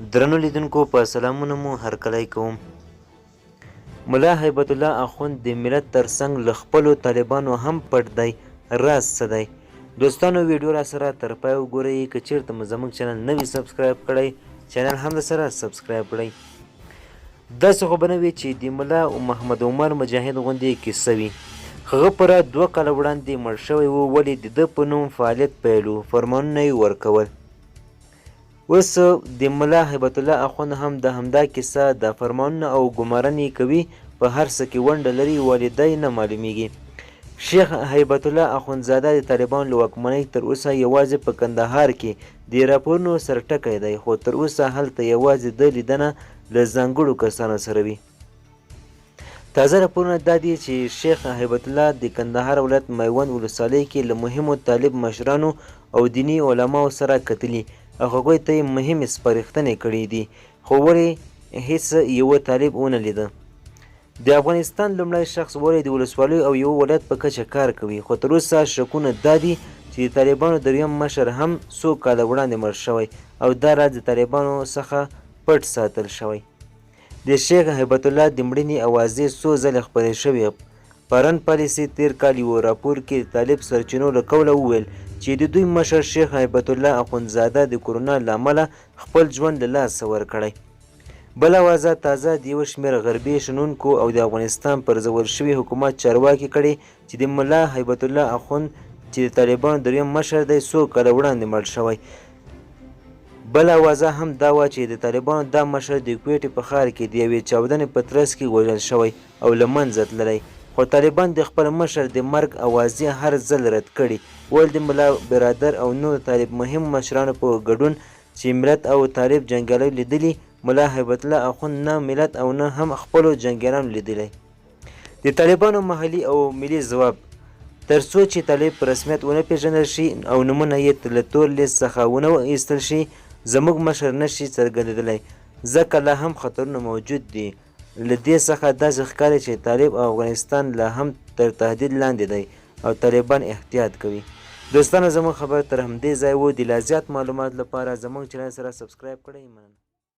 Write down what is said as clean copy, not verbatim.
درنو لیدونکو په سلامونو مو هرکلی کوم. ملا هیبت الله اخوند د ملت تر څنګ له خپلو طالبانو هم پټ دی، راز څه دی؟ دوستانو ویډیو راسره تر پای وګورئ، که چیرته مو زموږ چینل نه وي سبسکرایب کړی، چینل هم درسره سبسکرایب کړئ. داسې خو به نه وي چې د ملا محمد عمر مجاهد غوندې کیسه وي. هغه پوره 2 کاله وړاندې مړ شوی و، ولې د ده په نوم فعالیت پیل و، فرمانونه یې ورکول. اوس د ملا هیبت الله اخوند هم د همدا کیسه د فرمانونه او ګمارنې کوي، په هر څه کې ونډه لري، ولې دی نه معلومیږي. شیخ هیبت الله اخوندزاده د طالبانو له واکمنۍ تر اوسه یوازې په کندهار کې د راپورونو سرټکی دی، خو تر اوسه هلته یوازې د لیدنه له ځانګړو کسانو سره وي. تازه راپورونه دا دي چې شیخ هیبت الله د کندهار ولایت میوند ولسوالۍ کې له مهمو طالب مشرانو او دیني علماو سره کتلي او هغوی ته یې مهمې سپارښتنې کړې دي، خو ولې هیڅ یوه طالب ونه لیده. د افغانستان لومړی شخص ولې د ولسوالیو او یوه ولایت په کچه کار کوي، خو تر اوسه شکونه دا دي چې د طالبانو دریم مشر هم څو کاله وړاندې مړ شوی او دا راز د طالبانو څخه پټ ساتل شوی. د شیخ هیبت الله د مړینې اوازې څو ځلې خپرې شوې. فارن پالیسي تېر کال یوه راپور کې د طالب سرچینو له قوله وویل چې د دوی مشر شیخ هیبت الله اخوندزاده د کرونا له امله خپل ژوند له لاسه ورکړی. بله اوازه تازه د یو شمېر غربي شنونکو او د افغانستان پرځول شوي حکومت چارواکي کړې چې د ملا هیبت الله اخوند چې د طالبانو دریم مشر دی، څو کاله وړاندې مړ شوی. بله اوازه هم دا وه چې د طالبانو دا مشر د کویټې په ښار کې د یوې چاودنې په ترڅ کې وژل شوی او له منځه تللی، خو طالبان د خپل مشر د مرګ اوازې هر ځل رد کړي ول. د ملا برادر او نورو طالب مهمو مشرانو په ګډون چې ملت او طالب جنګیالیو لیدلي، ملا هیبت الله اخوند نه ملت او نه هم خپلو جنګیالانو لیدلی. د طالبانو محلي او ملي ځواب، تر څو چې طالب په رسمیت ونه پېژندل شي او نومونه یې له تور لیست څخه ونه ایستل شي، زموږ مشر نه شي څرګندېدلی، ځکه لا هم خطرونه موجود دي. له دې څخه داسې ښکاري چې طالب او افغانستان لا هم تر تهدید لاندې دی او طالبان احتیاط کوي. دوستانو زموږ خبر تر همدې ځایه وو، د لا زیات معلوماتو لپاره زموږ چینل سره سبسکرایب کړئ، مننه.